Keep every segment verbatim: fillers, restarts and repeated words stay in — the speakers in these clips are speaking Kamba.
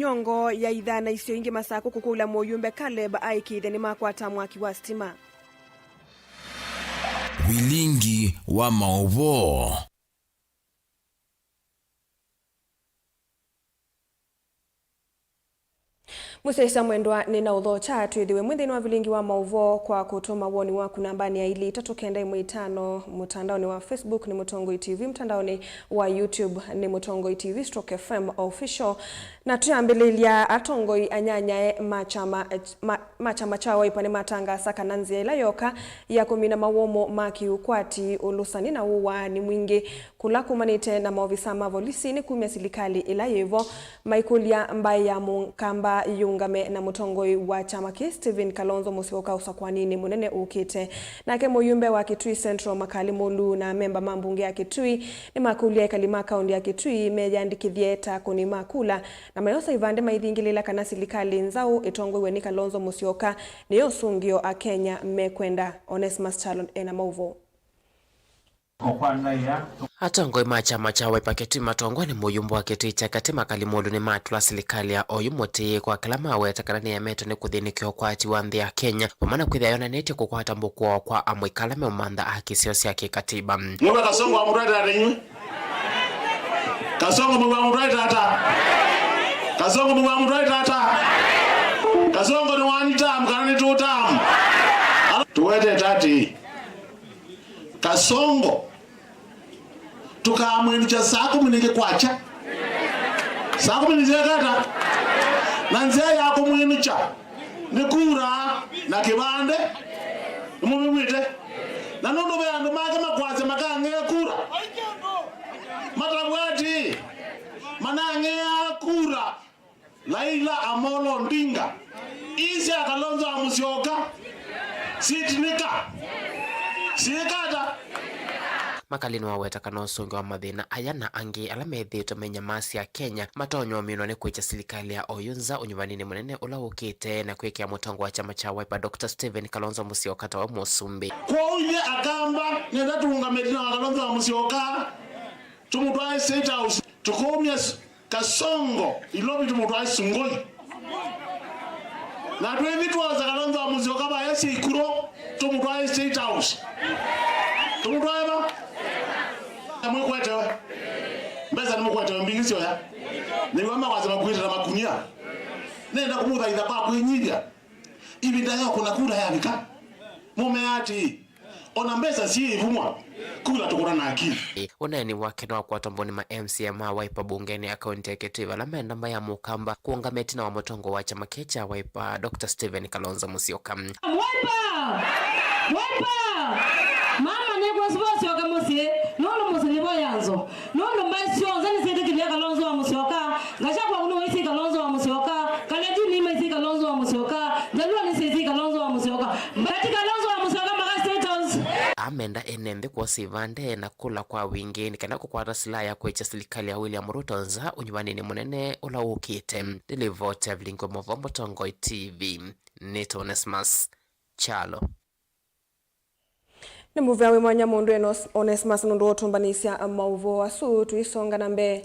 Mĩongo ya ithaa na isio ingĩ Masakũ kũkũlya mũyumbe Caleb aĩkĩĩthye nĩmakwata mwaki wa sitima. Vilingi wa maũvoo. Mũsyaĩĩsya mwendwa, nĩ na ũthokya twĩthĩwe mwĩ nthĩnĩ wa vilingi wa maũvoo kwa kũtũma woni waku nambanĩ ya ilĩ itatũ kenda ĩmwe itano, mũtandaonĩ wa Facebook nĩ Mũtongoi T V, mũtandaonĩ wa YouTube nĩ Mũtongoi T V stroke F M Official. Na twĩambĩlĩlya, atongoi anyanyae ma kyama, ma, ma kyama kya Wiper nĩmatangaasa kana nzĩa ĩla yoka ya kũmina mawũmũ ma kĩũkwati, ũlũsani na ũwaani mwingĩ kũla kumanĩte na maovisa ma volisi nĩ kumya silikalĩ ĩla yĩvo, maikũlya mbaĩ ya Mũkamba yĩũngame na mũtongoi wa kyama kĩĩ Stephen Kalonzo Musyoka ũsakwaninĩ mũnene ũkĩte. Nake mũyumbe wa Kitui Central Makali Mulu na amemba ma mbunge ya Kitui nĩmakũlya ekali ma kaũndi ya Kitui meyandĩkĩthye ta akũni ma kula na mayosa ivandĩ maithingĩlĩla kana silikalĩ nzaũ ĩtongoew'e nĩ Kalonzo Musyoka nĩyo ũsũngĩo Akenya mekwenda. Onesmus Kyalo ena maũvoo. Atongoi ma kyama kya Wiper Kitui matongoew'e nĩ mũyumbe wa Kitui kya Katĩ Makali Mulu nĩmatũla silikalĩ ya oyu mũtĩ kwa kĩla maweta kana nĩyemete nĩ kũthĩnĩkĩa ũkwati wa nthĩ ya Kenya, vamwe na kwĩthĩa yonanĩtye kũkwata mbũkũo kwa amũika ala meũmantha haki syoo sya kĩkatiba. Mwĩw'a Kasongo wa mũtwaĩte ata inyw'ĩ? Kasongo mwĩw'a mũtwaĩte ata? Kasongo mwĩw'a mũtwaĩte ata? Kasongo nĩ one term kana nĩ two term? Ala tũwetete atĩĩ, Kasongo tũkamwĩnũkya saa kũmi na ilĩ kwakya. Saa kũmi na ilĩ kata? Na nzĩa ya kũmwĩnũkya nĩ kura na kĩvandĩ. Nĩmũmĩw'ĩte? Na nũndũ ve andũ make makwasya makang'ea kura, matavw'a atĩĩ, manang'eaa kura Raila Amolo Odinga. Ii sya Kalonzo wa Musyoka sitinika. Siikata. Makali nĩwaweta kana ũsũngĩo wa mathĩna aya na angĩ ala methĩĩtwe me nyamaa sya Kenya matonya ũminwa nĩ kwĩkya silikalĩ ya oyu nza ũnyuvaninĩ mũnene ũla ũkĩte na kwĩkĩa mũtongoi wa kyama kya Wiper Doctor Stephen Kalonzo Musyoka tawe mũsumbĩ. Kwoou ithyĩ Akamba nenda tũũngame ĩtina wa Kalonzo wa Musyoka, tũmũtwae State House, tũkũmya s- Kasongo, Ilovi tũmũtwae Sugoi. Na twĩthi twosa Kalonzo wa Musyoka vaya syĩ Ikũlũ, tũmũtwae State House. Tũmũtwae va? Na mwĩkwetewe. Mbesa nĩmũkwetewe mbingĩ syoya. Nĩw'a makwasya makuĩte na makunia. Nenda kũmũthaitha kwa kwĩnyivya. Ĩvinda ya kũna kura yavika. Mũmea atĩĩ, ona mbesa syĩ ivumwa, kula tũkũna na akili. Ũneeni wake nĩwakwata mboni ma M C A ma Wiper mbungenĩ ya kaunti ya Kitui vala me namba ya Mũkamba kũũngama ĩtina wa mũtongoi wa kyama kĩĩ kya Wiper, Doctor Stephen Kalonzo Musyoka. Wiper! Wiper! Mama nĩkwasũva ũsyoke mũsyĩ, nũndũ mũsyĩ nĩvo yanzo. Nũndũ mbaĩ syonthe nĩsyĩtĩkĩlya Kalonzo wa Musyoka, Gachagua nĩwaisye Kalonzo wa Musyoka, Kalenjin nĩmaisye Kalonzo wa Musyoka, Jaluo nĩsyaisye Kalonzo wa Musyoka, but Kalonzo wa Musyoka mpaka State House. Amenda ene nthĩ kwosa ivandĩ na kũla kwa wingĩ nĩ kana kũkwata silaha ya kwĩkya silikalĩ ya William Ruto nza ũnyuvanĩnĩ mũnene ũla ũkĩte. Nĩ livoti ya Vilingi wa Maũvoo Mũtongoi T V, nĩtawa Onesmus Kyalo. Nĩ mũvea wĩ mwanya mũndũ Enos-, Onesmus nũndũ wa ũtũmbanĩsya maũvoo asu. Tũisonga na mbee,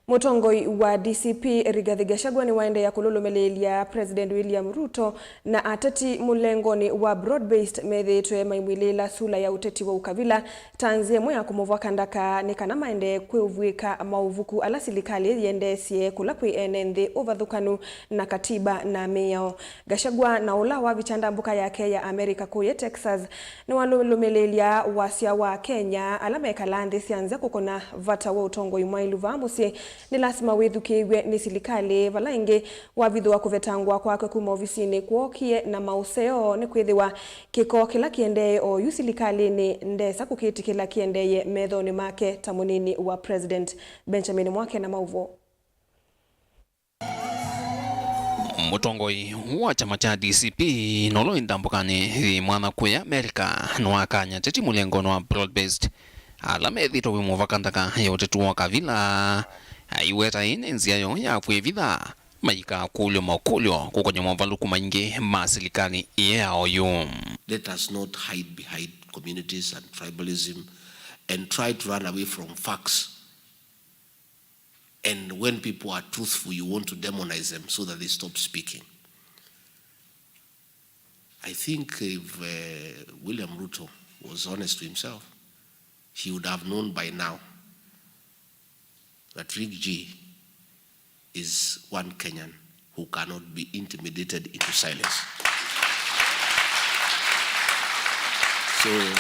mũtongoi wa D C P Rigathi Gachagua nĩwaendeea kũlũlũmĩlĩĩlya President William Ruto na ateti mũlengonĩ wa broad-based methĩĩtwe maimwĩlĩĩla sula ya ũteti wa ũkavila ta nzĩa ĩmwe ya kũmũvwa kandaka nĩ kana maendee kwĩũvw'ĩka maũvuku ala silikalĩ yendeesye kũla kwĩ ene nthĩ ũvathũkanu na katiba na mĩao. Gachagua na ũla wavikya ndambũka yake ya America kũya Texas nĩwalũlũmĩlĩĩlya wasya wa Akenya ala mekalaa nthĩ sya nza kũkũna vata wa ũtongoi mwaĩlu vaa mũsyĩ. Nĩ lasima wĩthukĩĩw'e nĩ silikalĩ, vala ĩngĩ wavithũa kũvetangwa kwake kuma ovisinĩ kwookie na maũseo, nĩkwĩthĩwa kĩko kĩla kĩendee oyu silikalĩnĩ ndesa kũkĩtĩkĩla kĩendeeye methonĩ make ta mũnini wa President. Benjamin Mwake na maũvoo. Mũtongoi wa kyama kya D C P nũla wĩ ndambũkanĩ yĩ mwanya kũya America nĩwakany'a ateti mũlengonĩ wa broad-based ala methĩĩtwe maimũvwa kandaka ya ũteti wa ũkavila, aiweta ĩĩ nĩ nzĩa yoo ya kwĩvitha maikakũlw'a makũlyo kũkony'a movalũku maingĩ ma silikalĩ ĩĩ ya oyu. Let us not hide behind communities and tribalism and try to run away from facts. And when people are truthful, you want to demonize them so that they stop speaking. I think if uh, William Ruto was honest to himself, he would have known by now that Rick G is one Kenyan who cannot be intimidated into silence. So,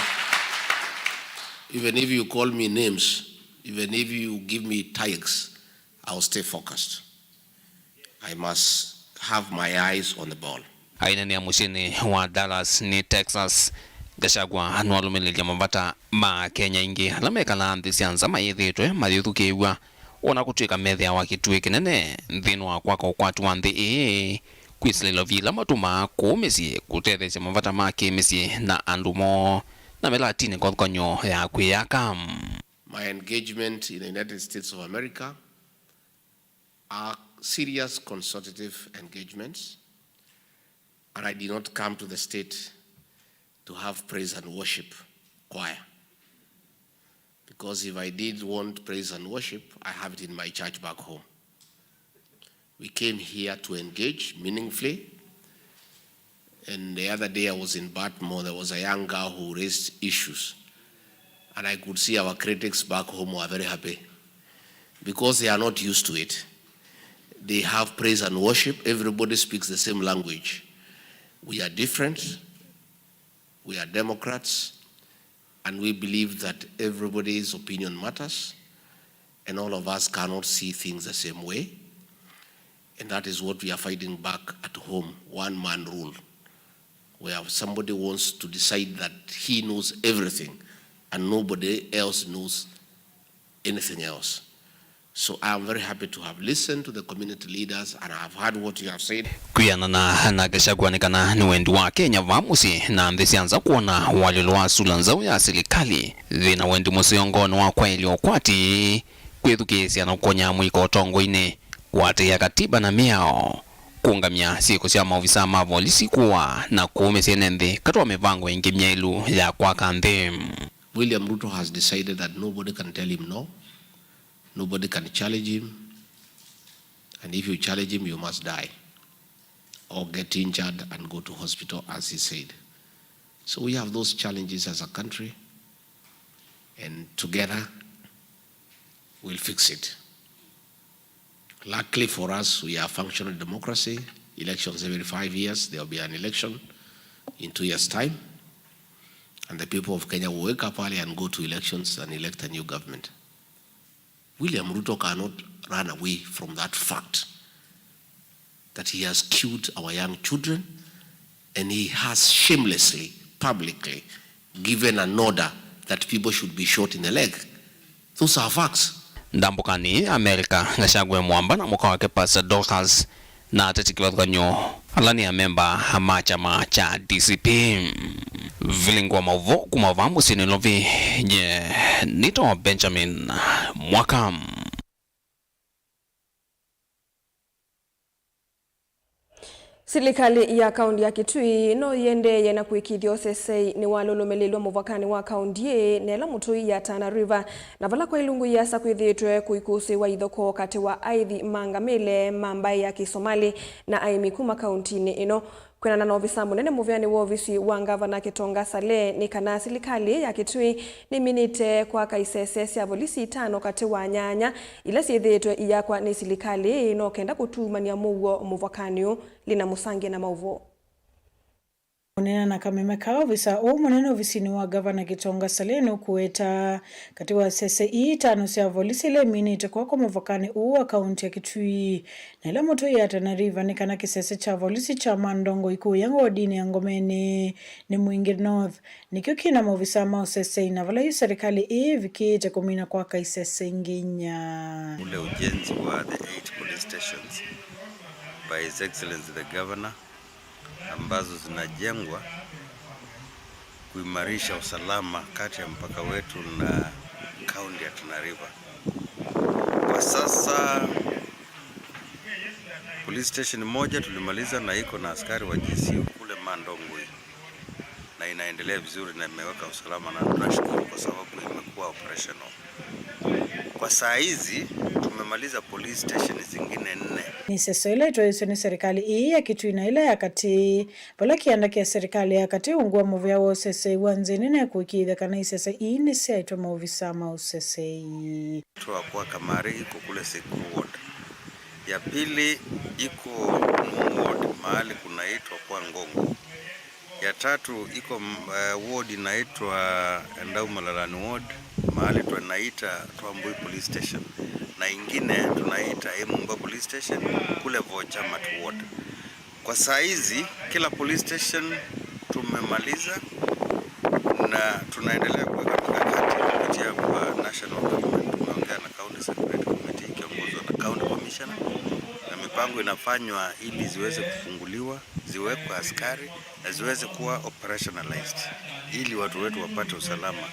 even if you call me names, even if you give me tags, I'll stay focused. I must have my eyes on the ball. Aineenea mũsyĩnĩ wa Dallas nĩ Texas, Gachagua nĩwalũmĩlĩlya mavata ma Akenya aingĩ ala mekalaa nthĩ sya nza mayĩthĩĩtwe mayĩthukĩĩw'a, o na kũtw'ĩka methĩawa kĩtuĩ kĩnene nthĩnĩ wa kwaka ũkwati wa nthĩ ĩĩ, kwĩsĩla ilovi ila matũmaa kũu mĩsyĩ kũtetheesya mavata ma kĩ-mĩsyĩ na andũ moo na mĩlatinĩ kĩvathũkany'o ya kwĩyaka. My engagement in the United States of America are serious consultative engagements, and I did not come to the state to have praise and worship choir. Because if I did want praise and worship, I have it in my church back home. We came here to engage meaningfully. And the other day I was in Baltimore, there was a young girl who raised issues. And I could see our critics back home were very happy because they are not used to it. They have praise and worship. Everybody speaks the same language. We are different. We are democrats. And we believe that everybody's opinion matters, and all of us cannot see things the same way. And that is what we are fighting back at home, one man rule, where somebody wants to decide that he knows everything and nobody else knows anything else. So I am very happy to have listened to the community leaders and I have heard what you have said. Kwĩanana na Gachagua nĩ kana nĩ wendi wa Kenya vaa mũsyĩ na nthĩ sya nza kwona ũalyũlo wa sula nzaũ ya silikalĩ. Vĩ na wendi mũseo ngoonĩ wa kwaĩlya ũkwati, kwĩthukĩĩsya na kũkonya mũika ũtongoinĩ, kũatĩĩa katiba na mĩao, kũũngamya syĩko sya maovisaa ma volisi kũaa na kũũmĩsya ene nthĩ katĩ wa mĩvango ĩngĩ myaĩlu ya kwaka nthĩ. William Ruto has decided that nobody can tell him no. Nobody can challenge him, and if you challenge him, you must die or get injured and go to hospital, as he said. So we have those challenges as a country, and together we'll fix it. Luckily for us, we are a functional democracy. Elections every five years, there will be an election in two years' time. And the people of Kenya will wake up early and go to elections and elect a new government. William Ruto cannot run away from that fact that he has killed our young children and he has shamelessly, publicly given an order that people should be shot in the leg. Those are facts. Ndambũkanĩ America, Gachagua e mũamba na mũka wake Pastor Dorcas na ateti kĩvathũkany'o ala nĩ amemba ma kyama kya D C P. Vilingi wa maũvoo kuma vaa mũsyĩ Nairobi, nye nĩtawa Benjamin Mwaka. Silikalĩ ya kaũnti ya Kitui no yĩendeeye na kũĩkĩĩthya ũsesei nĩwalũlũmĩlĩlw'a mũvakanĩ wa kaũnti ĩĩ na ĩla mũtũi ya Tana River, na vala kwa ilungu iasa kwĩthĩĩtwe kũikũsĩĩwa ithokoo katĩ wa aĩthi ma ngamĩle ma mbaĩ ya Kĩsomalĩ na aĩmi kuma kaũntinĩ ĩno. Kwĩanana na ovisa mũnene mũvĩanĩ wa ovisi wa ngavana Gitonga Saleh, nĩ kana silikalĩ ya Kitui nĩminĩte kwaka isese sya volisi itano katĩ wa nyanya ila syĩthĩĩtwe iyakwa nĩ silikalĩ ĩĩ no kenda kũtuumany'a mũuo mũvakanĩ ũũ. Lina Mũsangie na maũvoo. Kũneena na kameme ka ovisa ũũ mũnene ovisinĩ wa ngavana Gitonga Saleh nũkũweta katĩ wa sese ii itano sya volisi ila iminĩte kwakwa mũvakanĩ ũũ wa kaũnti ya Kitui na ĩla mũtũi ya Tana River nĩ kana kĩsese kya volisi kya Mandongoi kũũya wodinĩ ya Ngomeni nĩ Mwingi North nĩkyo kĩ na maovisa ma ũsesei, na vala yu serikali ĩĩ ĩvikĩĩte kũmina kwaka isese ingĩ inya. Ule ujenzi wa the eight police stations by His Excellency the Governor ambazo zinajengwa kuimarisha usalama kati ya mpaka wetu na kaunti ya Tana River. Kwa sasa, police station moja tulimaliza na iko na askari wa G C U kule Mandongoi, na inaendelea vizuri na imeweka usalama, na tunashukuru kwa sababu imekuwa operational. Kwa saa hizi tumemaliza police stations zingine nne. Nĩ iseso ila itwaĩĩswe nĩ serikali ii ya Kitui na ila ya katĩ, vala kĩanda kya serikali ya katĩ ungu wa mũvĩa wa ũseseĩ wa nzĩ nene kũĩkĩĩthya kana iseso ii nĩsyaĩtwe maovisa ma ũseseĩ. Twa kwa Kamari iko kule Sekuru Ward. Ya pili iko Nung'u Ward, mahali kunaitwa kwa Ngongo. Ya tatu iko, mm, eh, ward inaitwa Endau Malalani Ward, mahali tunaita Twambui Police Station, na ingine tunaita Emumba Police Station kule Vochamat Ward. Kwa saa hizi, kila police station tumemaliza na tunaendelea kuweka mikakati kupitia kwa national government. Tumeongea na county security committee ikiongozwa na county commissioner, na mipango inafanywa ili ziweze kufunguliwa, ziwekwe askari na ziweze kuwa operationalized ili watu wetu wapate usalama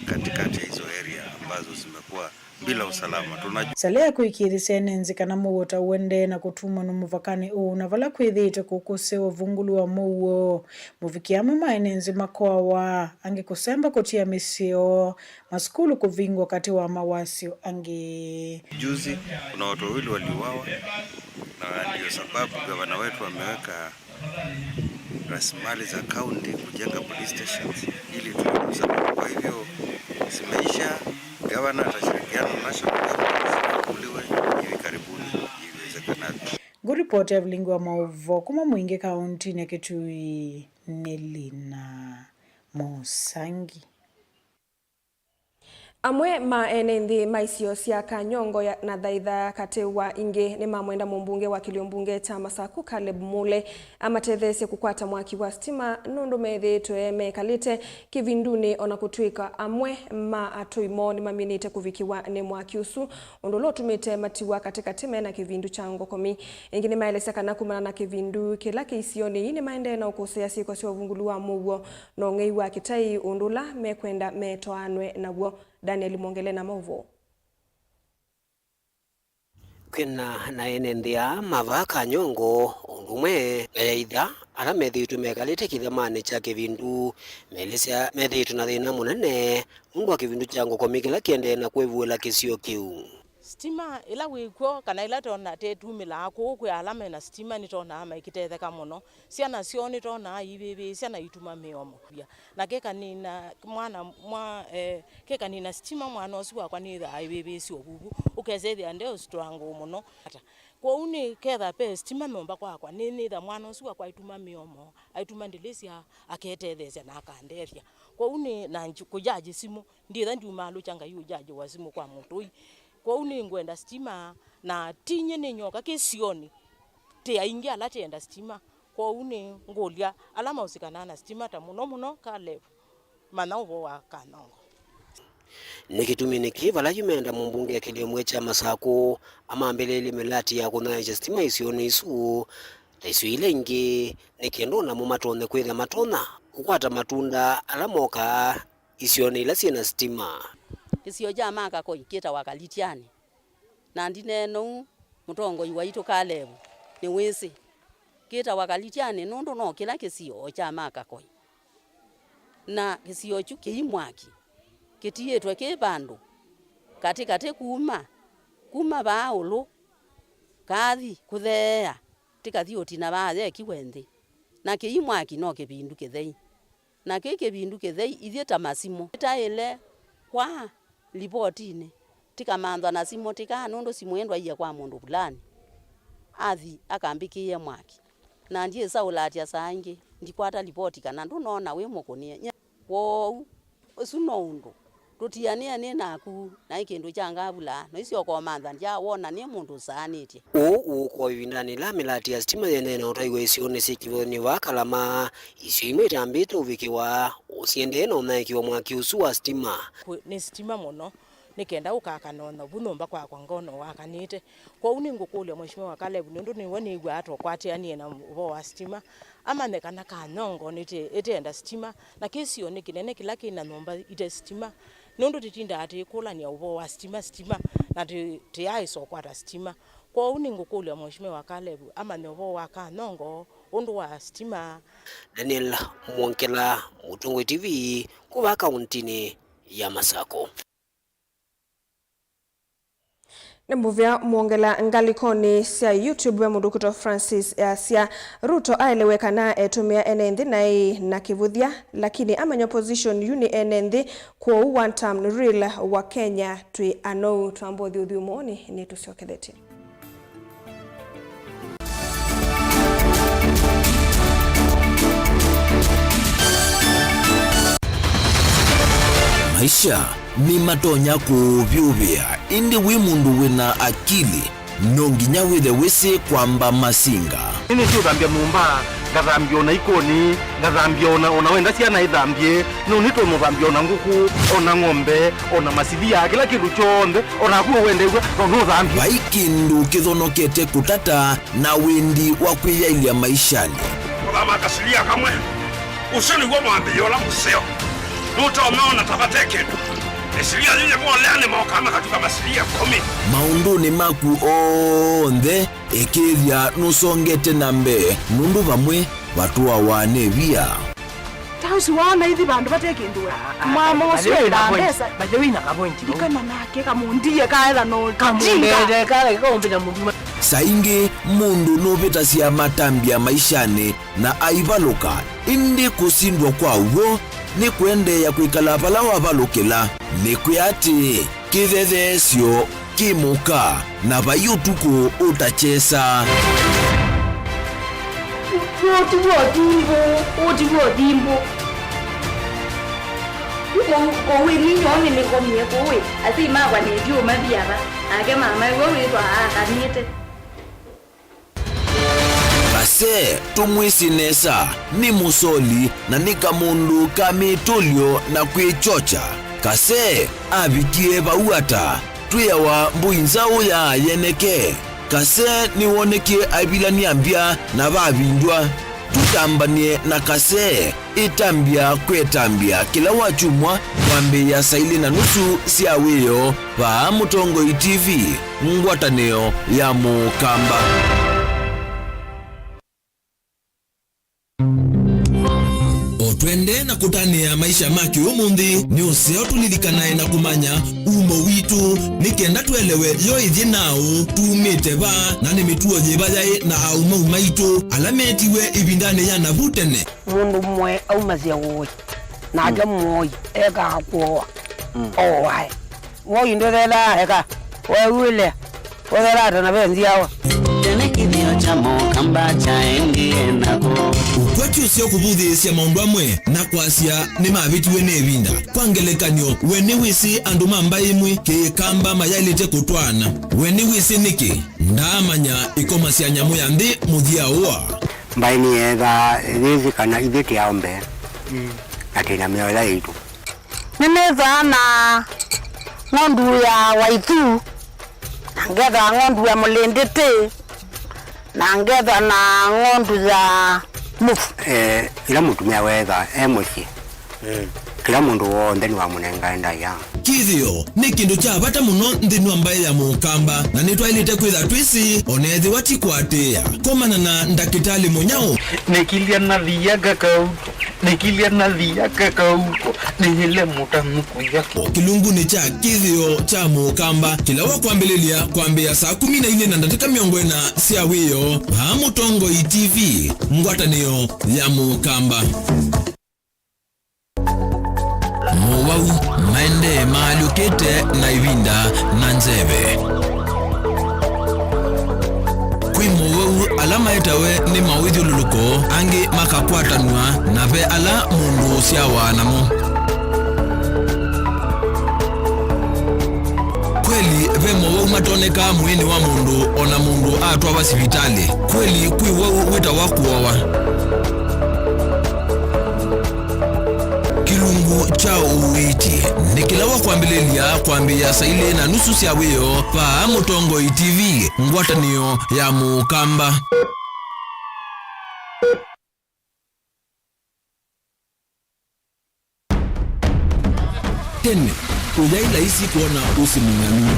katikati ya hizo area ambazo zimekuwa bila usalama. Tunajua. Salea kũĩkĩĩthĩsya ene nzĩ kana mũuo ta ũendee na kũtumwa nĩ mũvakanĩ ũũ, na vala kwĩthĩĩtwe kũkũsĩwa ũvungũlu wa mũuo. Mũviki amwe ma ene nzĩ makoawa, angĩ kũsemba kũtia mĩsyĩ yoo, masukulu kũvingwa katĩ wa mawasyo angĩ. Juzi kuna watu wawili waliuawa, na ndio sababu gavana wetu ameweka rasilimali za kaunti kujenga police stations ili tuweze usalama. Kwa hivyo zimeisha, gavana atashirikiana na national government zifunguliwe hivi karibuni iwezekanavyo. Ngũripoti ya vilingi wa maũvoo kuma Mwingi kauntinĩ ya Kitui nĩ Lina Mũsangi. Amwe ma ene nthĩ ma isio sya Kanyongo ya, na Thaitha katĩ wa ingĩ nĩmamwenda mũmbunge wa kĩlio mbunge kya Masaku, Caleb Mule, amatetheesye kũkwata mwaki wa sitima, nũndũ methĩĩtwe mekalĩte kĩvindunĩ, o na kũtw'ĩka amwe ma atũi moo nĩmaminĩte kũvikĩwa nĩ mwaki ũsu, ũndũ ũla ũtumĩte matiwa katĩkatĩ me na kĩvindu kya ngokomi. Ĩngĩ nĩmaelesya kana kumana na kĩvindu kĩla kĩ isionĩ ii nĩmaendee na ũkũsĩĩa syĩko sya ũvungũlu wa mũuo, na ũng'ei wa kĩtai, ũndũ ũla mekwenda metwaanwe naw'o. Daniel Mwongele na maũvoo. Kwĩna na ene nthĩ aa ma vaa Kanyongo, o ũndũ ũmwe na Yaitha, ala methĩĩtwe mekalĩte kĩthemanĩ kya kĩvindu, meelesya methĩĩtwe na thĩna mũnene nũndũ wa kĩvindu kya ngokomi kĩla kĩendee na kwĩvuĩla kĩsio kĩu. Sitima ĩla wĩ kw'o, kana ĩla twona tũtumĩlaa kũu kwĩ ala me na sitima, nĩtwonaa maikĩtetheka mũno. Syana syoo nĩtwonaa iivĩvĩĩsya na ituma mĩomo. Na kĩkanina mwana, mwa, eh, kĩkanina sitima, mwana ũsu wakwa nĩthaa aivĩvĩĩsya ũvuvu, ũkesethĩa ndeũsitũa ngũũ mũno. Kwoou nĩ ketha pe sitima nyũmba kwakwa, nĩ, nĩtha mwana ũsu wakwa aituma mĩomo, aituma ndĩlĩsya, aketetheesya na akandethya. Kwoou nĩ na nji-, kũjaji simũ, ndyĩtha ndiumaalũkya Ngai ũjaji wa simũ kwa mũtũi. Kwoou nĩngwenda sitima, na tinyie nĩ nyoka kĩsionĩ, tĩ aingĩ ala tĩenda sitima. Kwoou nĩ ngũlya ala maũsikanaa na sitima, ta mũno mũno Caleb, manya ũvoo wa Kanyongo. Nĩ kĩtumi nĩkĩ vala yu meenda mũmbunge kĩlĩmwe kya Masakũ amambĩlĩĩlye mĩlati ya kũnyaĩĩkya sitima isionĩ isu, ta isio ila ingĩ, nĩ kenda o namo matonye kwĩthĩa matonya kũkwata matunda ala mokaa isionĩ ila syĩ na sitima. Kĩsio kya Makakoi kĩtawa Kalityani. Na ndineena ũu, mũtongoi waitũ Kalevu nĩwĩsĩ. Kĩtawa Kalityani nũndũ no kĩla kĩsio o kya Makakoi. Na kĩsio kyu kĩi mwaki, kĩtiĩtwe kĩ vandũ katĩ katĩ kuma, kuma vaa ũlũ, kathi kũtheea, tĩkathi ũtina vaa yekiwe nthĩ. Na kĩi mwaki no kĩvindu kĩthei. Na kĩ kĩvindu kĩthei ithyĩ ta masimũ. Nĩtaĩle kwaa lipotinĩ, tĩkamanthwa na simũ tĩkaa nũndũ simũ ĩ ndwaie kwa mũndũ vulani. Athi akambĩkĩĩe mwaki. Na ndyĩsa ũlatya saa ingĩ, ndikwata lipoti kana ndũnoona wĩ mũkũnĩe. Nye, kwoou, ũsu no ũndũ. Tũtianĩe nĩ naku, naĩ kĩndũ kya ngavula, noisyoka ũmantha ndyawona nĩ mũndũ ũsaanĩtye. Ũũ ũũka o ĩvindanĩ yĩla mĩlati ya sitima yĩendee na ũtaiwa isionĩ syĩ kĩvathũkany'o vaa Kalama, isio imwe itambĩte ũvikĩwa, ũsyendee na ũnyaĩĩkĩwa mwaki ũsu wa sitima. Kwĩ, nĩ sitima mũno, nĩ kenda ũkakana o na vu nyũmba kwakwa ngona wakanĩte. Kwoou nĩngũkũlya Mheshimiwa Caleb, nũndũ nĩwe nĩw'aa tũkwatĩanĩe na ũvoo wa sitima, amanye kana Kanyongo nĩtĩ-, ĩtĩenda sitima, na kĩsionĩ kĩnene kĩla kĩ na nyũmba ite sitima, nũndũ tĩtindaa tũikũlany'a ũvoo wa sitima, sitima, na tĩ-, tũyaaĩsa ũkwata sitima. Kwoou nĩngũkũlya Mheshimiwa Caleb amanye ũvoo wa Kanyongo ũndũ wa sitima. Daniel Mwongela, Mũtongoi T V, kuma kauntinĩ ya Masakũ. Nĩ mũvea mwongela ngalĩkonĩ sya YouTube, ve mũndũ ũkwĩtwa Francis easya, Ruto aelewe kana etũmĩa ene nthĩ naĩ na kĩvũthya, lakini amanya opposition yu nĩ ene nthĩ, kwoou one term rule wa Kenya twĩ anou. Twamba ũthyũthyũmũonĩ nĩtũsyokethetye. Maisha nĩmatonya kũũvyũvĩa, ĩndĩ wĩ mũndũ wĩ na akili, no nginya wĩthe wĩsĩ kwamba masinga. Nĩnĩsĩ ũthambya nyũmba, ngathambya ona ikoni, ngathambya ona, ona wenda syana ithambye, no nĩtũmũthambya ona ngũkũ, ona ng'ombe, ona masivia, kĩla kĩndũ kyonthe, ona naku ũwendew'a, no nũthambye. Vai kĩndũ kĩthonokete kũtata na wendi wa kwĩyaĩlya maishanĩ. Kũthama kasilia kamwe, ũsu nĩw'o mwambĩĩo ũla mũseo. Nũtonya ona ta vate kĩndũ. Ĩsilia yĩyĩ volea nĩ moka makatuka masilia ĩkũmi. Maũndũnĩ maku onthe, ĩkĩĩthya nũsongete na mbee, nũndũ vamwe vatũawa nĩ via. Ta ũsu waona ithi vandũ vate kĩndũ we. Ah, ah, mwamo by the ũsu way, enda na point, mbesa. By the way, na ka point, no? Ikana nake kamundie kaetha no. Kamundie, kaetha, kaumbe na mũndũ. Saa ingĩ mũndũ nũvĩtasya matambya maishanĩ na aivalũka, ĩndĩ kũsindwa kwa w'o nĩ kũendeea kwĩkala vala wavalũkĩla. Nĩkwĩa atĩ, kĩthetheesyo kĩ mũka, na vai ũtukũ ũtakyesa. Ũũ ti w'o thimbũ, ũũ ti w'o thimbũ. Kũu, kũu ĩni nyoo nĩnĩkomie kũu ĩ, asyai makwa nĩndiũmathi ava, nake mama ĩwe wĩthwa aakanĩte. Kase, tũmwĩsĩ nesa, nĩ mũsoli na nĩ kamũndũ ka mĩtũlyo na kwĩkyokya. Kase avikie vau ata? Twĩawa mbũi nzaũ ya yeneke. Kase nĩwonekie aivilany'a mbya na vavindw'a. Tũtambany'e na Kase. Ĩtambya kwetambya kĩla wakyumwa kwambĩĩa saa ilĩ na nusu sya wĩoo vaa Mũtongoi T V, ngwatanĩo ya Mũkamba. O twendee na kũtanĩa maisha ma kĩũmũnthĩ, nĩ ũseo tũlilikanae na kũmanya umo witũ, nĩ kenda tũelewe yo ĩthyĩ naũ, tumĩte va, na nĩ mĩtuo yĩva yaĩ na aũmau maitũ ala meetiwe ĩvindanĩ ya navu tene. Mũndũ mũe aumasya ũĩ, nake mũoi ekaa kũoa, ooae. Woi ndũthethaa eka, weew'ĩle, ũthethaa ta na ve nzyawa. Tene kĩthĩo kya Mũkamba kyaendie nako. Ũkwati ũseo kũvũthĩĩsya maũndũ amwe na kwasya nĩmavĩtiwe nĩ ĩvinda. Kwa ngelekany'o, we nĩwĩsĩ andũ ma mbaĩ ĩmwe Kĩkamba mayaĩlĩte kũtwaana? We nĩwĩsĩ nĩkĩ? Ndaamanya ĩkomasya nyamũ ya nthĩ mũthya ũa. Mbaĩ nĩyeethaa yĩsĩ kana ithyĩ tĩ aũme, mm, na twĩ na mĩoyo yaitũ. Nĩnĩthaa na ng'ondu ya Waithu, na ngethaa ng'ondu ya Mũlĩndĩtĩ, na ngethaa na ng'ondu ya Mũvu. Eh, ĩla mũtumĩa weethaa e mũsyĩ, mm, kĩla mũndũ w'onthe nĩwamũnengae ndaĩa. Kĩthĩo nĩ kĩndũ kya vata mũno nthĩnĩ wa mbaĩ ya Mũkamba, na nĩtwaĩlĩte kwĩtha twĩsĩ, o na ethĩwa ti kũatĩĩa. Komana na ndakĩtalĩ mũnyaũ. Nĩkilya na thia kakau, nĩkilya na thia kakau, nĩhĩle mũtanu kũya. O kĩlungunĩ kya kĩthĩo kya Mũkamba, kĩla wa kwambĩlĩlya kwambĩĩa saa kũmi na ilĩ na ndatĩka mĩongo ĩna sya wĩoo, vaa Mũtongoi T V, ngwatanĩo ya Mũkamba. Mowau maendee maalyũkĩte na ĩvinda na nzeve. Kwĩ mowau ala maetawe nĩ mawĩthyũlũlũko, angĩ makakwatanw'a, na ve ala mũndũ ũsyawa namo. Kweli, ve mowau matonekaa mwĩĩnĩ wa mũndũ o na mũndũ atwawa sivitalĩ. Kweli, kwĩ wau wĩtawa kũowa. Kĩlungu kya ũiiti nĩ kĩla wa kwambĩlĩlya kwambĩĩa saa ilĩ na nusu sya wĩoo vaa Mũtongoi T V, ngwatanĩo ya Mũkamba. Tene, ũyaĩ laisi kwona ũsĩ mũng'anu.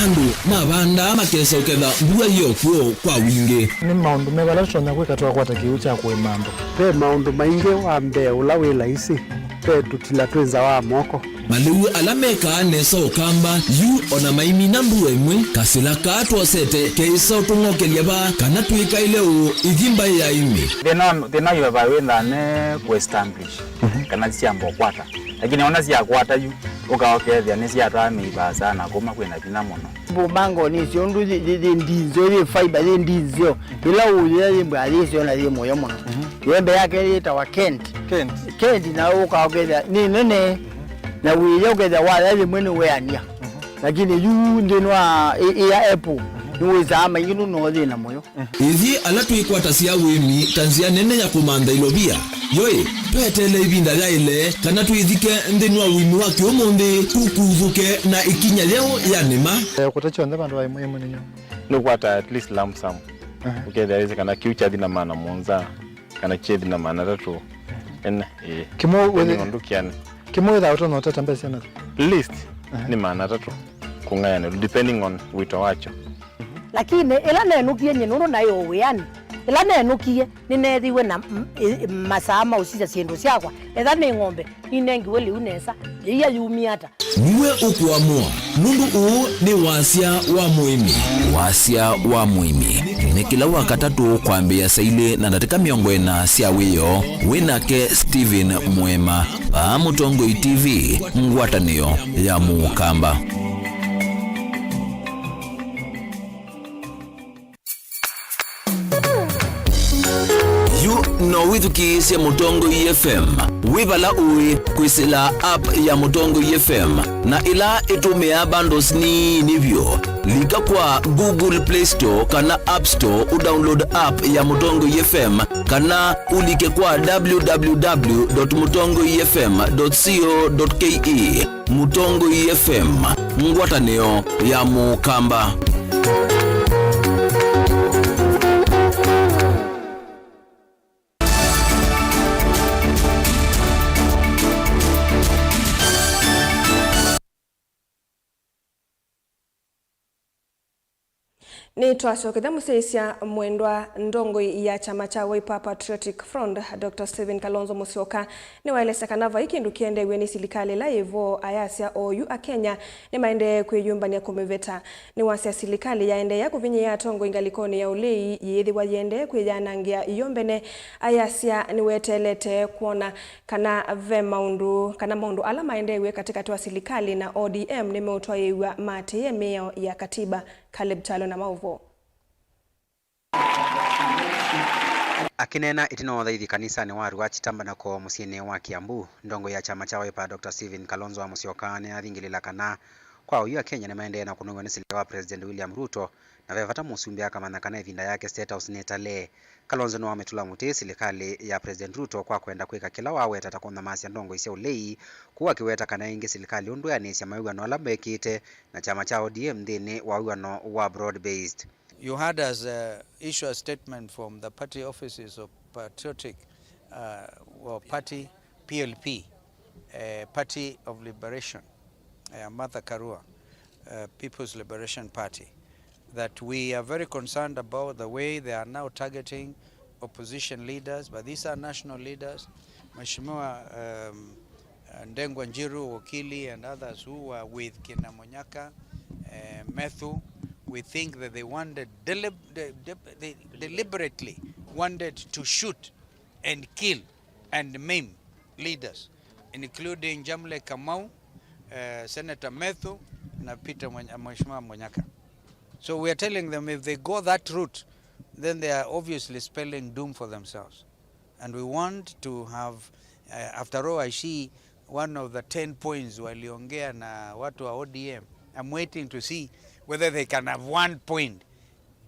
Andũ mavandaa makesa ũketha mbua yĩ o kw'o kwa wingĩ. Nĩ maũndũ meva ala tũtonya kwĩka twakwata kĩw'ũ kya kũĩma andũ? Ve maũndũ maingĩ. Wa mbee ũla wĩ laisi, ve tũtila twĩ nza wa moko. Malĩu ala mekaa nesa Ũkamba yu o na maimina mbua ĩmwe, kasĩla kaa twosete keĩsa ũtũng'okelya vaa kana twĩkaĩle ũũ ithi mbaĩ ya ĩmĩ. Thĩna, thĩna yu va wĩ nthane kũ establish kana syamba ũkwata. Lakini ona syakwata yu, ũka ũkethĩa nĩsyatwaa mĩivaa sana kuma kwĩna vinya mũno. Mbũmango nĩsyo ũndũ yĩ, yĩ, yĩ ndinzeo, yĩ fiber, yĩ ndinzeo. Ĩla ũyĩa yĩ mbwa yĩseo na yĩ mũyo mũno. Yembe yake yĩtawa Kent. Kent. Kent na ũka ũkethĩa nĩ nene. Na wĩya ũkethĩa waya yĩmwe nĩ weania. Lakini yu nthĩnĩ wa ĩ, ĩ ya apple, nĩ wĩsaa maingĩ nũno thĩna mũyo. Ithyĩ ala twĩkwatasya ũĩmi ta nzĩa nene ya kũmantha ilovia, yoĩ, tweteele ĩvinda yaĩle kana twĩthike nthĩnĩ wa ũĩmi wa kĩũmũnthĩ tũkuthũke na ĩkinya yeũ ya nĩma? Eh, kũta kyonthe vandũ va ĩmwe ĩmwe nĩnyo. Nũkwata at least lump sum. Aha. Ũkethĩa wĩsĩ kana kĩu kyathi na maana mũonza, kana kyethi na maana atatũ. Ene, ĩĩ. Kĩmwe. Ene wĩthĩ-, ũndũ kĩana. Kĩmwe wĩthaa ũtonya ũtata mbesa na. Least. Aha. Nĩ maana atatũ kũng'ayanĩlwa, depending on wĩto wakyo. Lakini ĩla nenũkie nyie nũndũ naĩ o wĩanĩ, ĩla nenũkie nĩneethiwe na m-, ĩ-, masaa ma ũsisya syĩndũ syakwa, etha nĩ ng'ombe, ninengiwe lĩu nesa, yĩia yumie ata? Nĩwe ũkũamũa, nũndũ ũũ nĩ wasya wa mũĩmi. Wasya wa mũĩmi nĩ kĩla Wakatatũ kwambĩĩa saa ilĩ na ndatĩka mĩongo ĩna sya wĩoo. Wĩ nake Stephen Mwema vaa Mũtongoi T V, ngwatanĩo ya Mũkamba. Yu no wĩthukĩĩsye Mũtongoi F M wĩ vala ũĩ kwĩsĩla app ya Mũtongoi F M, na ĩla ĩtũmĩaa bundles nini vyũ. Lika kwa Google Play Store kana App Store ũdownload app ya Mũtongoi F M, kana ũlike kwa w w w dot mũtongoi f m dot co dot k e. Mũtongoi F M, ngwatanĩo ya Mũkamba. Nĩtwasyokethya mũsyaĩĩsya mwendwa. Ndongoi ya kyama kya Wiper Patriotic Front, Doctor Stephen Kalonzo Musyoka, nĩwaelesya kana vai kĩndũ kĩendeew'e nĩ silikalĩ ĩla yĩ vo, ayasya oyu Akenya nĩmaendee kwĩyũmbany'a kũmĩveta. Nĩwasya silikalĩ yaendeea kũvinyĩĩa atongoi ngalĩkonĩ ya ũlei yĩĩthĩwa yĩendee kwĩyanangĩa yo mbene. Ayasya nĩweteelete kwona kana ve maũndũ, kana maũndũ ala maendeew'e katĩkatĩ wa silikalĩ na O D M nĩmeũtwaĩĩw'a maatĩĩe mĩao ya katiba. Caleb Kyalo na maũvoo. Akĩneena ĩtina wa ũthaithi kanisanĩ wa Ruachi Tabernacle mũsyĩnĩ wa Kiambu, ndongoi ya kyama kya Wiper, Doctor Stephen Kalonzo wa Musyoka, nĩathingĩlĩla kana kwa oyu Akenya nĩmaendee na kũnũiwa nĩ silikalĩ wa President William Ruto, na ve vata mũsumbĩ akamanya kana ĩvinda yake State House nĩtalee. Kalonzo nĩwamĩtũla mũtĩ silikalĩ ya President Ruto kwa kwenda kwĩka kĩla waweta ta kũnyamasya ndongoi sya ũlei, kũu akĩweta kana ĩngĩ silikalĩ ũndũ ĩanĩsya mawĩw'ano ala mekĩte na kyama kya O D M nthĩnĩ wa wĩw'ano wa broad based. You heard us, uh, issue a statement from the party offices of Patriotic, uh, or Party P L P, uh, Party of Liberation, uh, Martha Karua, uh, People's Liberation Party, that we are very concerned about the way they are now targeting opposition leaders, but these are national leaders. Mheshimiwa, um, uh, Ndengwa Njiru, Okili, and others who were with kina Munyaka, uh, Methu, we think that they wanted delib-, de-, de-, they deliberately wanted to shoot and kill and maim leaders, including Jamle Kamau, uh, Senator Methu, na Peter Muny-, Mheshimiwa Munyaka. So we are telling them if they go that route, then they are obviously spelling doom for themselves. And we want to have, uh, after all, I see one of the ten points waliongea na watu wa O D M. I'm waiting to see whether they can have one point.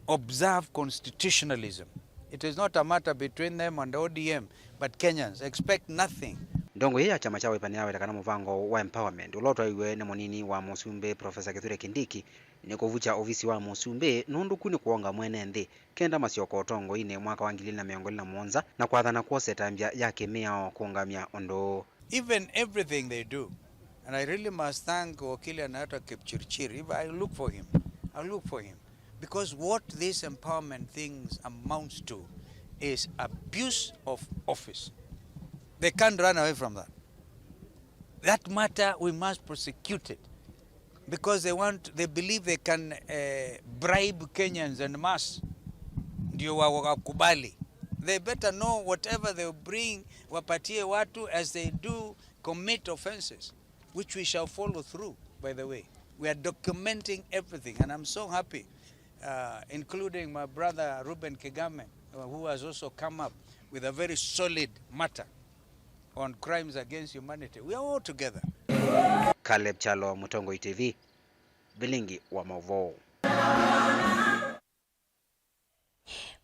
Observe constitutionalism. It is not a matter between them and O D M, but Kenyans expect nothing. Ndongo ĩĩ ya kyama kya Wiper nĩyaweta kana mũvango wa empowerment ũla ũtwaiwe nĩ mũnini wa mũsumbĩ, Professor Kithure Kindiki, nĩ kũvukya ovisi wa mũsumbĩ, nũndũ ku nĩ kũonga mwene nthĩ kenda masyoka ũtongoinĩ mwaka wa ngili ilĩ na mĩongo ĩlĩ na mũonza, na kwathana kwose ĩtambya ya kĩmĩao kũũngamya ũndũ ũũ. Even everything they do, and I really must thank wakili anaitwa Kipchirchir, if I look for him, I'll look for him. Because what this empowerment things amounts to is abuse of office. They can't run away from that. That matter, we must prosecute it. Because they want, they believe they can, eh, bribe Kenyans en masse. Ndio wa-, wakubali. They better know whatever they bring, wapatie watu as they do commit offenses, which we shall follow through, by the way. We are documenting everything, and I'm so happy, uh, including my brother Reuben Kigame, uh, who has also come up with a very solid matter on crimes against humanity. We are all together. Caleb Kyalo, Mũtongoi T V, Vilingi wa Maũvoo.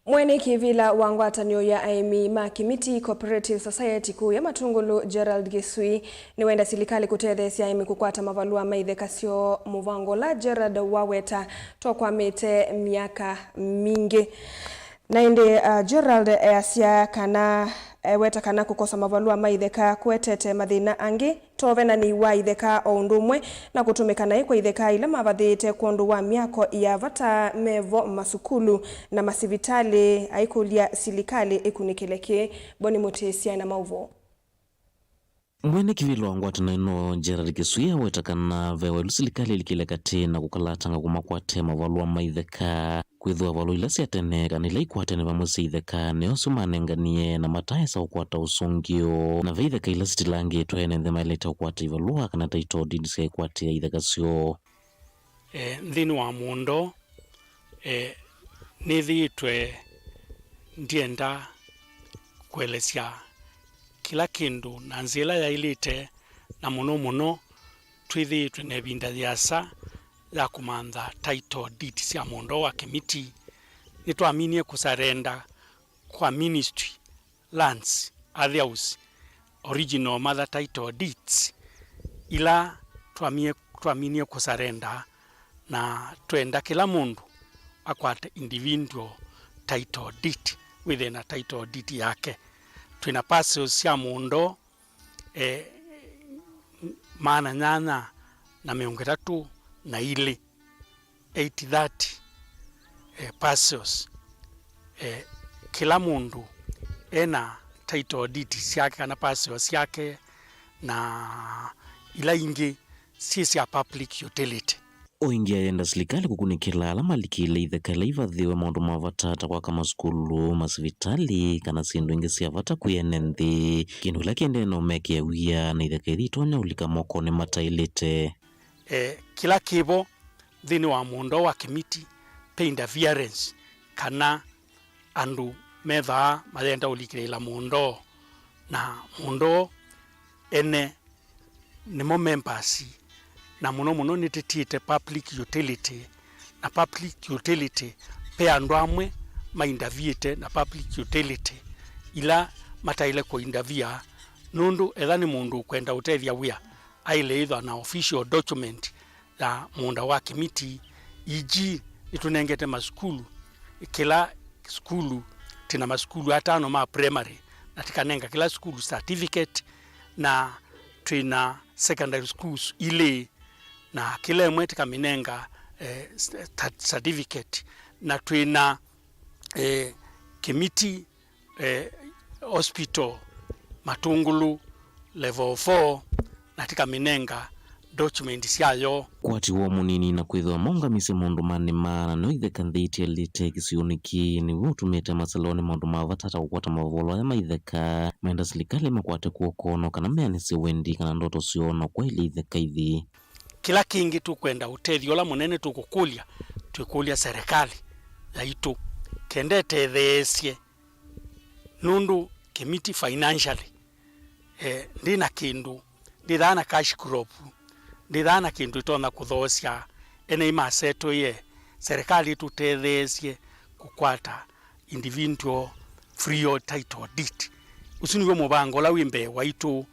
Mwene kĩvĩla wa ngwatanĩo ya aĩmi ma Kĩmiti Cooperative Society kũu ya Matungulu, Gerald Gĩsui, nĩwenda silikalĩ kũtetheesya aĩmi kũkwata mavalũa ma itheka syoo, mũvango ũla Gerald waweta twakwamĩte myaka mingĩ. Na ĩndĩ, uh, Gerald easya kana, eweta kana kũkosa mavalũa ma itheka kũetete mathĩna angĩ, ta ũvenani wa itheka o ũndũ ũmwe na kũtũmĩka naĩ kwa itheka ila mavathĩĩte kwondũ wa myako ya vata mevo masukulu na masivitalĩ, aikũlya silikalĩ ĩkunĩkĩle kĩĩ. Boni Mũtĩsya na maũvoo. Mwene kĩvĩla wa ngwatanĩo ĩno, Gerald Gĩsui, aweta kana ve waĩlu silikalĩ ĩlikĩle katĩ na kũkalatanga kũmakwatĩa mavalũa ma itheka. Kwĩthĩwa valũa ila sya tene kana ila ikwatene vamwe sya itheka nĩo syo manenganie na mataaĩsa kũkwata ũsũngĩo, na ve itheka ila sitilangĩtwe, ene nthĩ maĩlĩte kũkwata ivalũa kana title deed sya ĩkwatĩa itheka syoo. E, nthĩnĩ wa mũũndo, e, nĩthĩĩtwe ndienda kũelesya kĩla kĩndũ na nzĩa ĩla yaĩlĩte, na mũno mũno twĩthĩĩtwe na ĩvinda yĩasa ya kũmantha title deed sya mũũndo wa Kĩmiti. Nĩtwaminie kũsarenda kwa ministry lands, athiaus, original mother title deeds, ila twamie, twaminie kũsarenda, na twenda kĩla mũndũ akwate individual title deed, wĩthĩe na title deed yake. Twĩna parcels sya mũũndo, eh, maana nyanya na mĩongo ĩtatũ na ilĩ, eight thirty, eh, parcels. Eh, kĩla mũndũ ena title deed syake kana parcels syake, na ila ingĩ syĩ sya public utility. O ĩngĩ ayenda silikalĩ kũkunĩkĩla ala malikĩle itheka ila ivathĩwe maũndũ ma vata ta kwaka masukulu, masivitalĩ, kana syĩndũ ingĩ sya vata kwĩ ene nthĩ, kĩndũ kĩla kĩendee na ũmekĩa wia na itheka ithi itonya ũlika mokonĩ mataĩlĩte. E, kĩla kĩvo nthĩnĩ wa mũũndo wa Kĩmiti, pe interference, kana andũ methaa mayenda ũlikĩlĩĩla mũũndo, na mũũndo ene nĩmo members, na mũno mũno nĩtĩtĩte public utility, na public utility, pe andũ amwe maindaviĩte na public utility ila mataĩle kũindavia, nũndũ etha nĩ mũndũ ũkwenda ũtethya wĩa, aĩle ĩthwa na official document ya mũũnda wa Kĩmiti, E G nĩtũnengete masukulu, kĩla sukulu, twĩna masukulu atano ma primary, na tĩkanenga kĩla sukulu certificate, na twĩna secondary schools ilĩ, na kĩla ĩmwe tĩkamĩnenga, eh, sta-, certificate, na twĩna, eh, Kĩmiti eh, hospital, Matungulu, level four, na tĩkamĩnenga document syayo. Kwati woo mũnini na kwĩthĩwa maũngamisye maũndũ ma nĩma na nĩo itheka nthĩ itialĩte kĩsionĩ kĩĩ nĩw'o ũtumĩte masalonĩ maũndũ ma vata ta kũkwata maũvolo aya ma itheka. Maenda silikalĩ makwate kw'oko no kana meanĩsye wendi kana ndoto syoo na kwaĩlya itheka ithi. Kĩla kĩngĩ tũkwenda ũtethyo ũla mũnene tũkũkũlya, twĩkũlya serikali yaitũ kenda ĩtetheesye, nũndũ Kĩmiti financially, eh, ndĩ na kĩndũ, ndĩthaa na cash crop, ndĩthaa na kĩndũ ĩtonya kũthoosya ene imasetoye, serikali ĩtũtetheesye kũkwata individual freehold title deed. Ũsu nĩw'o mũvango ũla wĩ mbee waitũ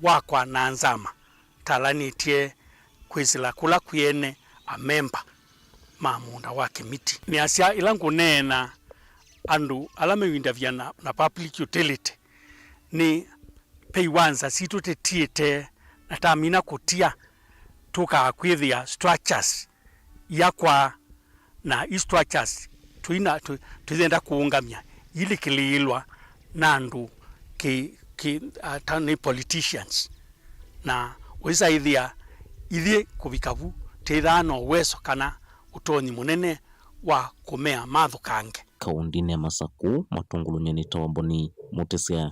wa kwana nzama talanĩtye kwĩsĩla kũla kwĩ ene amemba ma mũũnda wa Kĩmiti. Nĩasya ĩla ngũneena andũ ala mewindavya na, na public utility, nĩ pei wa nza sitũ tĩtiĩte, na tamina kũtia, tũkaa kwĩthĩa structures iakwa Na i structures tũina, tũ-, tũyenda kũũngamya ilikĩlĩĩlwa na andũ kĩ, kĩ, ata nĩ politicians. Na ũisaĩthĩa ithyĩ kũvika vu, twĩthaa na ũweso kana ũtonyi mũnene wa kũmea mathũkange. Kaũndĩnĩ ya Masakũ, matongolonw'e nĩ Tawamboni Mutisya.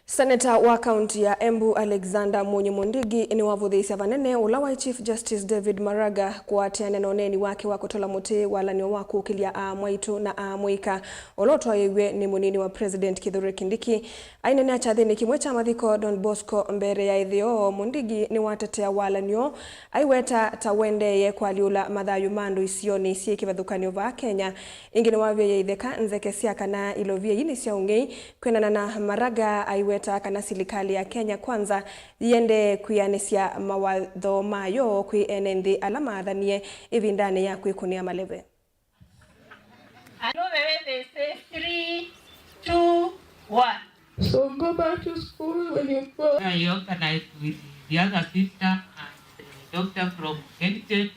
Seneta wa kaunti ya Embu Alexander Munyi Mundigi nĩwavũthĩĩsya vanene ũla waĩ Chief Justice David Maraga kũatĩanĩa na ũneeni wake wa kũtola mũtĩ walan'yo wa kũkĩlya aamwaitũ na aamũika ũla ũtwaĩĩw'e nĩ mũnini wa President Kithure Kindiki. Aineenea kyathĩnĩ kĩmwe kya mathiko Don Bosco mbere ya ĩtheo, Mundigi nĩwatetea walan'yo aiweta ta ũendeeye kũalyũla mathayũ ma andũ isionĩ syĩ kĩvathũkany'o vaa Kenya. Ĩngĩ nĩwaveie itheka nzeke sya kana ilovia ii nĩ sya ũng'ei. Kwĩanana na Maraga, aiweta kana silikalĩ ya Kenya Kwanza yĩendee kwĩanĩsya mawatho mayo kwĩ ene nthĩ ala maathanie ĩvindanĩ ya kwĩkũnĩa maleve. I know the way they say, three, two, one. So go back to school when you grow. I organized with the other sister and the doctor from Kericho,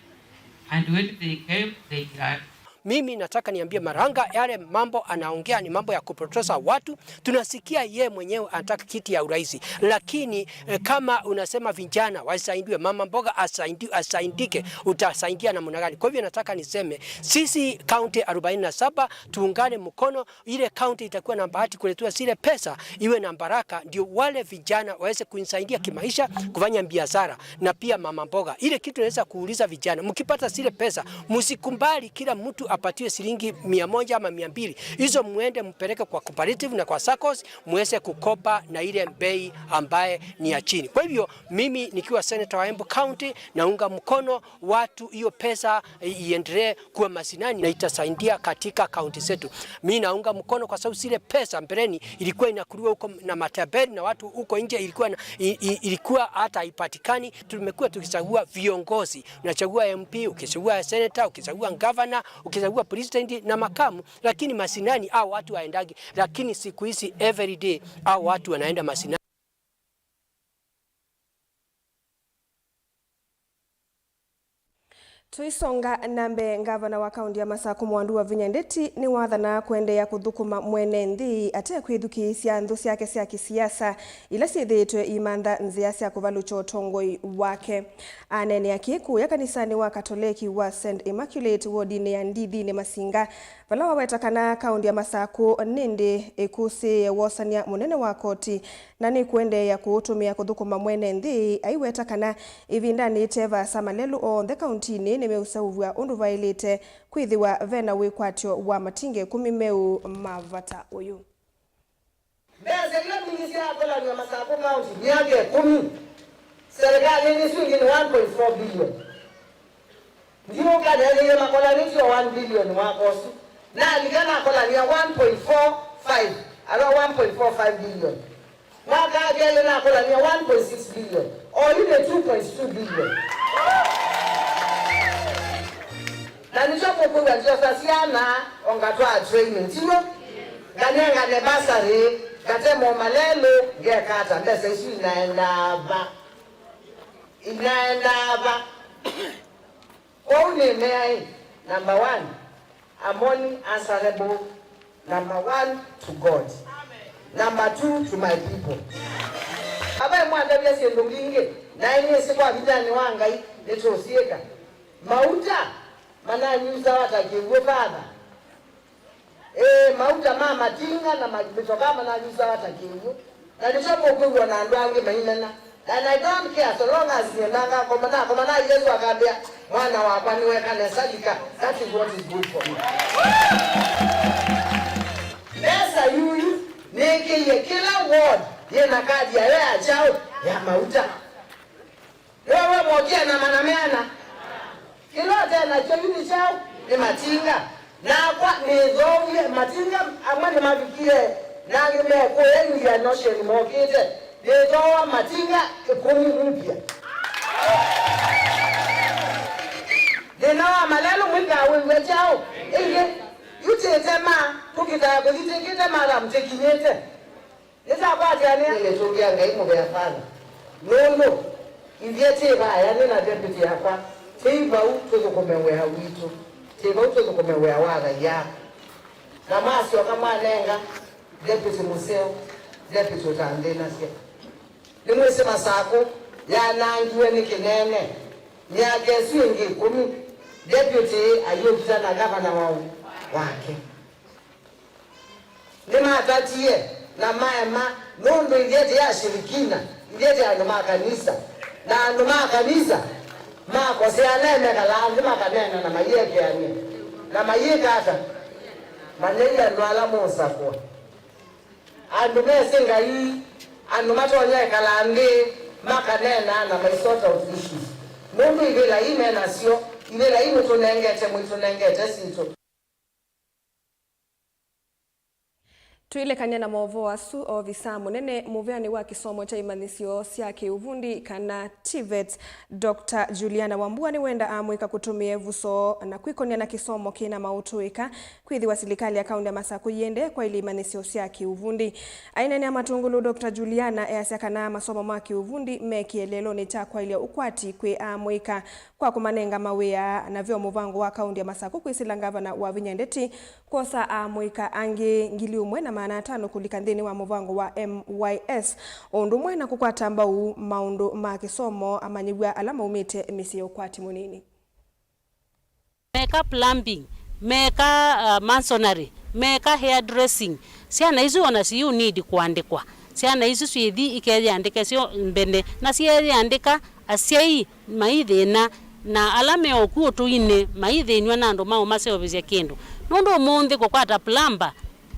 and when they came, they had Mimi nataka niambie Maraga, yale mambo anaongea ni mambo ya kupotosha watu. Tunasikia ye mwenyewe anataka kiti ya urais, lakini eh, kama unasema vijana wasaidiwe, mama mboga asaidi-, asaidike, utasaidia namna gani? Kwa hivyo nataka niseme sisi kaunti arobaini na saba tuungane mkono, ile kaunti itakuwa na bahati kuletewa zile pesa iwe na baraka, ndio wale vijana waweze kunisaidia kimaisha, kufanya biashara, na pia mama mboga. Ile kitu naweza kuuliza vijana, mkipata zile pesa, msikubali kila mtu apatiwe shilingi mia moja ama mia mbili. Hizo muende mpeleke kwa cooperative na kwa saccos, muweze kukopa na ile bei ambaye ni ya chini. Kwa hivyo, mimi nikiwa senator wa Embu County, naunga mkono watu hiyo pesa i-, iendelee kuwa mashinani na itasaidia katika kaunti zetu. Mi naunga mkono kwa sababu zile pesa mbeleni ilikuwa inakuliwa huko na matapeli na watu huko nje, ilikuwa na, i-, i-, ilikuwa hata haipatikani. Tumekuwa tukichagua viongozi, unachagua M P, ukichagua senator, ukichagua governor, ukichagua president na makamu, lakini mashinani hao watu waendagi, lakini siku hizi every day hao watu wanaenda mashinani. Tũisonga na mbee, ngavana wa kaunti ya Masakũ Mwandu Wavinya Ndeti nĩwathanaa kũendeea kũthũkũma mwene nthĩ ate kwĩthukĩĩsya nthũ syake sya kĩsiasa ila syĩthĩĩtwe iimantha nzĩa sya kũvalũkya ũtongoi wake. Aneenea kĩĩ kũya kanisanĩ wa Katoleki wa Saint Immaculate wodinĩ ya Ndithinĩ Masinga, vala waweta kana kaunti ya Masakũ nĩndĩ ĩkũsĩĩe wosany'a mũnene wa koti na nĩkũendeea kũũtũmĩa kũthũkũma mwene nthĩ, aiweta kana ĩvindanĩ ĩte vaasa malelũ onthe kauntinĩ nĩmeũseũvw'a ũndũ vaĩlĩte kwĩthĩwa ve na wĩkwatyo wa matinga ĩkũmi meũ ma vata ũyũ. Mbesa ila mbingĩ sya akolani wa Masakũ County myaka ĩkũmi, serikali ĩsu ĩngĩ nĩ one point four billion. Ndiũka neethĩie makolanĩtye o one billion mwaka ũsu. Nalika nakolanĩa one point four five, ala one point four five billion. Mwaka wa kelĩ nakolanĩa one point six billion. Oyu nĩ two point two billion. Na nĩkyo mũkwĩw'a ndyosa syana, o ngatwaa training, tiw'o? Nganengane bursary, ngatema malelũ, ngeka ata? Mbesa isu inaendaa va? Inaendaa va? Kwoou nĩmeaĩ, number one, I'm only answerable, number one, to God. Number two, to my people. Avae mwandavya syĩndũ mbingĩ, naĩ nĩsĩ kwa vinyanĩ wa Ngai nĩtũsyĩka. Mauta mananyusawa ta kĩw'ũ, Father. Ĩĩ, mauta ma matinga na ma-, mĩtokaa mananyusawa ta kĩw'ũ, na nĩkyo mũkwĩw'a na andũ angĩ maimena. And I don't care, so long as nyie nangakoma, nakoma na Yesu akambĩa, "Mwana wakwa, nĩweka nesa, lika. That is what is good for me." Mbesa yuyu nĩkĩie kĩla ward yĩna kadi yayo ya kyaũ? Ya mauta. Wewe mokia na mana meana. Kĩla ũte nakyo yu nĩ kyaũ? Nĩ matinga. Nakwa nĩthowie matinga, amwe nĩmavikie, na angĩ mekũya Indian Ocean mokĩte. Nĩthooa matinga ĩkũmi mpya. Thĩna wa malelũ mwĩkaa wĩw'e kyaũ? Ĩngĩ, yu tĩtema, tũkĩtaa kũthi tĩkĩte madam tĩkinyĩte. Nĩtakwatĩanĩa nĩtũngĩa Ngai mũvea Father, nũndũ ithyĩ twĩ vaya nĩ na deputy yakwa, Twĩ vau tũthũkũme wĩa witũ, twĩ vau tũthũkũme wĩa wa Ngai. Na mwasyoka mwanenga deputy mũseo, deputy ũtanthĩnasya. Nĩmwĩsĩ Masakũ yanangiwe nĩ kĩnene myaka ĩsu ĩngĩ ĩkũmi, deputy ayũvita na gavana wa wake. Nĩmatatie na maema, nũndũ ithyĩ tĩ ashirikina, ithyĩ tĩ andũ ma kanisa, na andũ ma kanisa makosea, mekalaa nthĩ makanena na mayĩekeanĩa na mayĩka ata? Manyei andũ ala mosakũa. Andũ mesĩ Ngai, andũ matonya ĩkala nthĩ makanena na mai sort out issues. Nũndũ ivĩla ii me nasyo, ivĩla ii nĩtũnengete, mũitũnengete sitũ. Twĩlekany'a na maũvoo asu, ovisaa mũnene mũvĩanĩ wa kĩsomo kya imanyĩsyo sya kĩuvundi kana TVETs, Doctor Juliana Wambua nĩwenda amũika kũtũmĩa ĩvuso na kwĩkony'a na kĩsomo kĩna maũtũĩka kwĩthĩwa silikalĩ ya kaũntĩ ya Masakũ yĩendee kwaĩlya imanyĩsyo sya kĩuvundi. Aineenea matũngũlũ, Doctor Juliana easya kana masomo ma kĩuvundi me kĩeleelonĩ kya kwaĩlya ũkwati kwĩ amũika kwa kũmanenga mawĩa, na ve o mũvango wa kaũntĩ ya Masakũ kwĩsĩla ngavana Wavinya Ndeti kwosa amũika angĩ ngili ũmwe na maana atano kũlika nthĩnĩ wa mũvango wa M Y S, o ũndũ ũmwe na kũkwata mbau maũndũ ma kĩsomo amanyĩw'a ala maumĩte mĩsyĩ ya ũkwati mũnini. Meka plumbing, meka, uh, masonry, meka hairdressing. Syana isu ona siu need kũandĩkwa. Syana isu syĩthi ikeyĩandĩke syo mbene, na syeyĩandĩka, asyai maithĩna, na ala me o ku ũtũinĩ maithĩnw'a na andũ ma ũmaseũvĩsya kĩndũ. Nũndũ ũmũnthĩ kũkwata plumber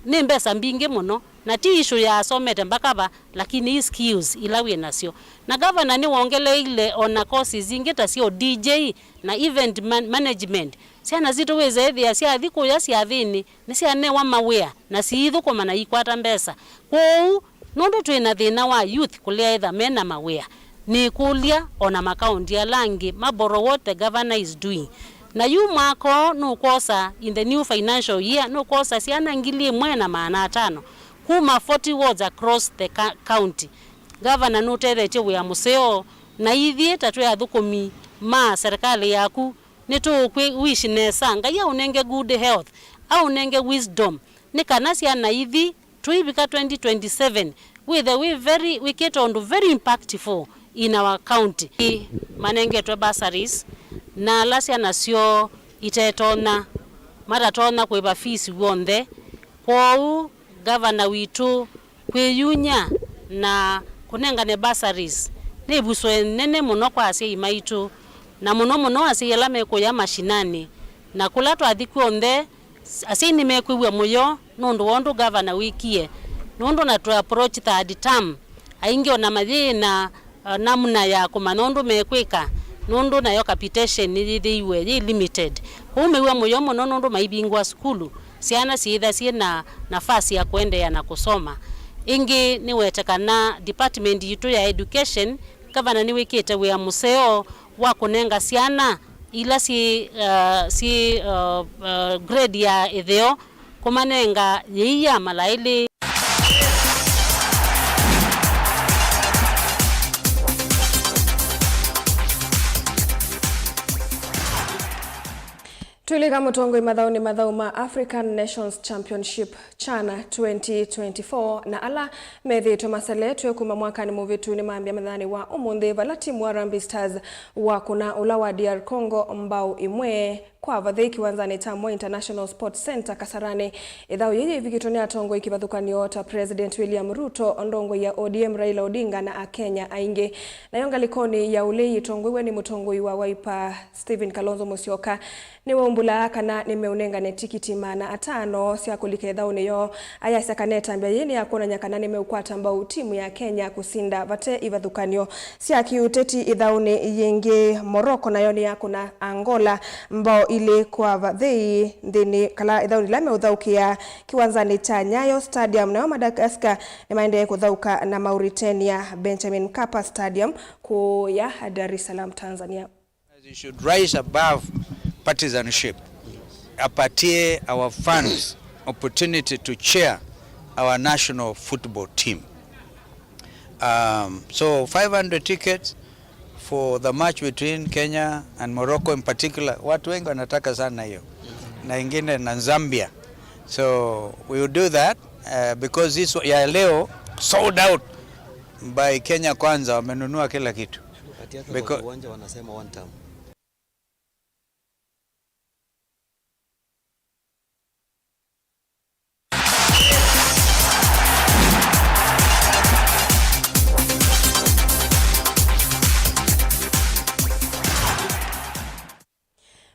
nĩ mbesa mbingĩ mũno, na ti issue ya asomete mpaka va, lakini i skills ila wĩ nasyo. Na gavana nĩwongeleile ona courses ingĩ ta sya D J na event man-, management. Syana sitũ wĩsa ĩthĩa syathi kũya syathĩnĩ, nĩsyanewa mawĩa na siithũkũma na ikwata mbesa. Kwoou, nũndũ twĩ na thĩna wa youth kũlea ĩtha me na mawĩa, nĩkũlya o na makaũnti ala angĩ ma borrow what the governor is doing. Na yu mwaka ũũ nũkwosa, in the new financial year, nũkwosa syana ngili ĩmwe na maana atano kuma forty wards across the ca-, county. Gavana nũtethetye wĩa mũseo, na ithyĩ ta twĩ athũkũmi ma serikali yaku, nĩtũũkwĩ wish nesa. Ngai aũnenge good health, aũnenge wisdom, nĩ kana syana ithi tũivika twenty twenty-seven, wĩthe wĩ very, wĩkĩte ũndũ very impactful in our county. Manengetwe bursaries, na ala syana syoo itetonya, matatonya kũĩva fees w'onthe. Kwoou, gavana witũ kwĩyumya na kũnengane bursaries nĩ ĩvuso ĩnene mũno kwa asyai maitũ, na mũno mũno asyai ala mekũya mashinani. Na kũla twathi kw'onthe, asyai nĩmekwĩw'a mũyo nũndũ wa ũndũ gavana wĩkie, nũndũ na tũ approach third term, aingĩ ona mayĩĩ na, uh, namna ya kũmanya ũndũ mekwĩka, nũndũ nayo capitation nĩyĩthĩiwe yĩ limited. Kwoou mew'a mũyo mũno nũndũ maivingũa sukulu, syana syĩtha syĩ na nafasi ya kũendeea na kũsoma. Ĩngĩ nĩwete kana department yitũ ya education, gavana nĩwĩkĩte wĩa mũseo wa kũnenga syana ila syĩ, uh, syĩ, uh, uh, grade ya ĩtheo, kũmanenga yĩia malaĩlĩ. Twĩlĩka mũtongoi mathaũnĩ, mathaũ ma African Nations Championship, CHAN twenty twenty-four, na ala methĩĩtwe maseletwe kuma mwakanĩ mũvĩtu nĩmambĩa mathanĩ wa ũmũnthĩ, vala timu wa Harambee Stars wakũna ũla wa D R Congo mbao ĩmwe kwa vathei kĩwanzanĩ kya Moi International Sports Centre Kasarani. Ĩthaũ yĩĩ yĩvikĩtwe nĩ atongoi kĩvathũkany'o ta President William Ruto, ndongoi ya O D M Raila Odinga na Akenya aingĩ. Nayo ngalĩkonĩ ya ũlei ĩtongoiwe nĩ mũtongoi wa Wiper Stephen Kalonzo Musyoka, nĩwaumbũlaa kana nĩmeũnengane tikiti maana atano sya kũlika ĩthaũnĩ yoo. Ayasya kana ĩtambya yĩĩ nĩ ya kwonany'a kana nĩmeũkwata mbau timu ya Kenya kũsinda vate ivathũkany'o sya kĩũteti ĩthaũnĩ yĩngĩ. Morocco nayo nĩyakũna Angola mbao ilĩ kwa vathei nthĩnĩ kala ĩthaũnĩ ĩla meũthaũkĩa kĩwanzanĩ kya Nyayo Stadium. Nayo Madagascar nĩmaendee kũthaũka na Mauritania Benjamin Mkapa Stadium kũũya Dar es Salaam, Tanzania. You should rise above partisanship. Apatie our fans opportunity to cheer our national football team. Um, so five hundred tickets for the match between Kenya and Morocco in particular. Watu wengi wanataka sana hiyo. Na ingine na Zambia. So we will do that, uh, because this ya leo sold out by Kenya Kwanza, wamenunua kila kitu. Ati hata kwa Because kiwanja wanasema one term.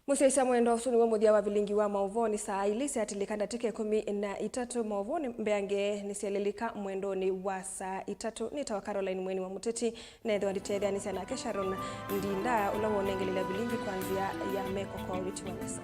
Mũsyaĩĩsya mwendwa, ũsu nĩw'o mũthya wa vilingi wa maũvoonĩ saa ilĩ syatilĩka ndatĩka ĩkũmi na itatũ maũvoonĩ. Mbeange nĩsyelelĩka mwendonĩ wa saa itatũ. Nĩtawa Caroline Mweni wa Mũteti, neethĩwa nditetheanĩsya nake Sharon Ndinda, ũla wonengelelya vilingi kwa nzĩa ya meko kwa ũvĩti wa nesa.